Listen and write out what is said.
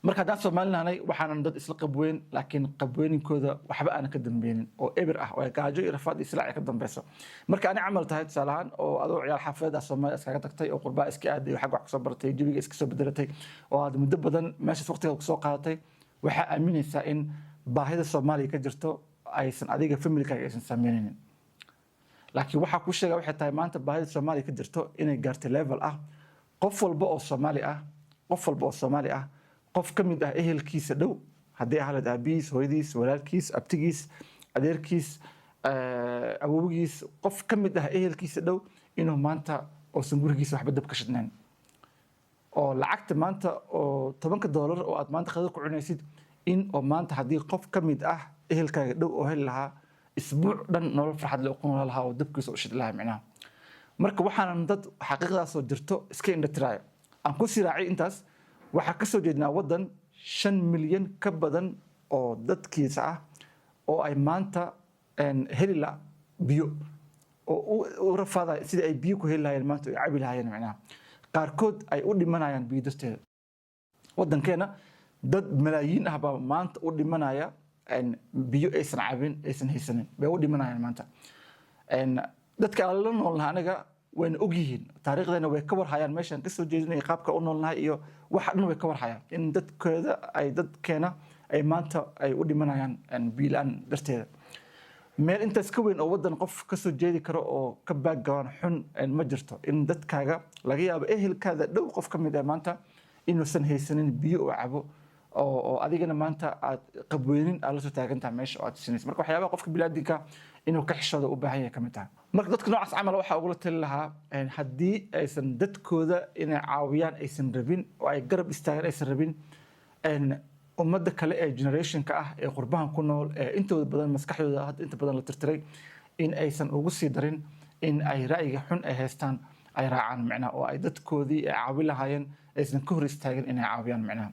Marka haddaan Soomaali nahnay, waxaanan dad isla qabweyn, laakiin qabweyninkooda waxba aanan ka dambeynin oo eber ah oo ay gaajo iyo rafaad iyo silaac ay ka dambeyso. Marka ani camal tahay, tusaale ahaan, oo adoo ciyaal xaafadeed ah Soomaaliya iskaga tagtay oo qurbaa iska aaday oo xagga wax kusoo baratay, jawiga iska soo bedelatay oo aad muddo badan meeshaas waqtigaad kusoo qaadatay, waxaa aaminaysaa in baahida Soomaaliya ka jirto aysan adiga familykaaga aysan saameynaynin. Laakiin waxaa kuu sheega waxay tahay, maanta baahida Soomaaliya ka jirto inay gaartay level ah qof walba oo Soomaali ah, qof walba oo Soomaali ah, qof ka mid ah ehelkiisa dhow, haddii ahalad aabihiis, hooyadiis, walaalkiis, abtigiis, adeerkiis, awowgiis, qof ka mid ah ehelkiisa dhow inuu maanta uusan gurigiisa waxba dab ka shidnayn, oo lacagta maanta oo $10 oo aad maanta qadar ku cunaysid in oo maanta haddii qof ka mid ah ehelkaaga dhow oo heli lahaa, isbuuc dhan nolol farxad leh ku noolaan lahaa oo dabkiisa u shidi lahaa micnaha. Marka waxaanan dad xaqiiqdaasoo jirto iska indhatiraayo. Aan ku sii raacay intaas, waxaa kasoo jeednaa waddan 5 milyan ka badan oo dadkiisa ah oo ay maanta heli la biyo oo u rafaadaya sidii ay biyo ku heli lahayeen maanta oo ay cabi lahayeen micnaha. Qaarkood ay u dhimanayaan biyo darteeda. Waddankeena dad malaayiin ah baa maanta u dhimanaya biyo aysan cabin, aysan haysanin bay u dhimanayaan maanta. Dadka aan la noolnahay aniga wayna ogyihiin, taariikhdeena way ka warhayaan, meeshaan kasoo jeedinay, qaabka u noolnahay iyo waxa dhan way ka warhayaan, in dadkooda ay dadkeena ay maanta ay u dhimanayaan biyo la-aan darteeda. Meel intaas ka weyn oo waddan qof kasoo jeedi karo oo ka background xun ma jirto, in dadkaaga laga yaabo ehelkaada dhow qof ka mid ah maanta inuusan haysanin biyo oo cabo oo adigana maanta aad qabweynin aad la soo taagantahay meesha oo aad tusinaysa. Marka waxyaabaha qofka biniaadinka inuu ka xishooda u baahan yahay ka mid tahay. Marka dadka noocaas camal waxaa ugula tali lahaa, haddii aysan dadkooda inay caawiyaan aysan rabin oo ay garab istaagaan aysan rabin, ummadda kale ee generationka ah ee qurbahan ku nool ee intooda badan maskaxdooda hadda inta badan la tirtiray, in aysan ugu sii darin in ay ra'yiga xun ay haystaan ay raacaan micnaha, oo ay dadkoodii ay caawin lahaayeen aysan ka hor istaagin inay caawiyaan micnaha.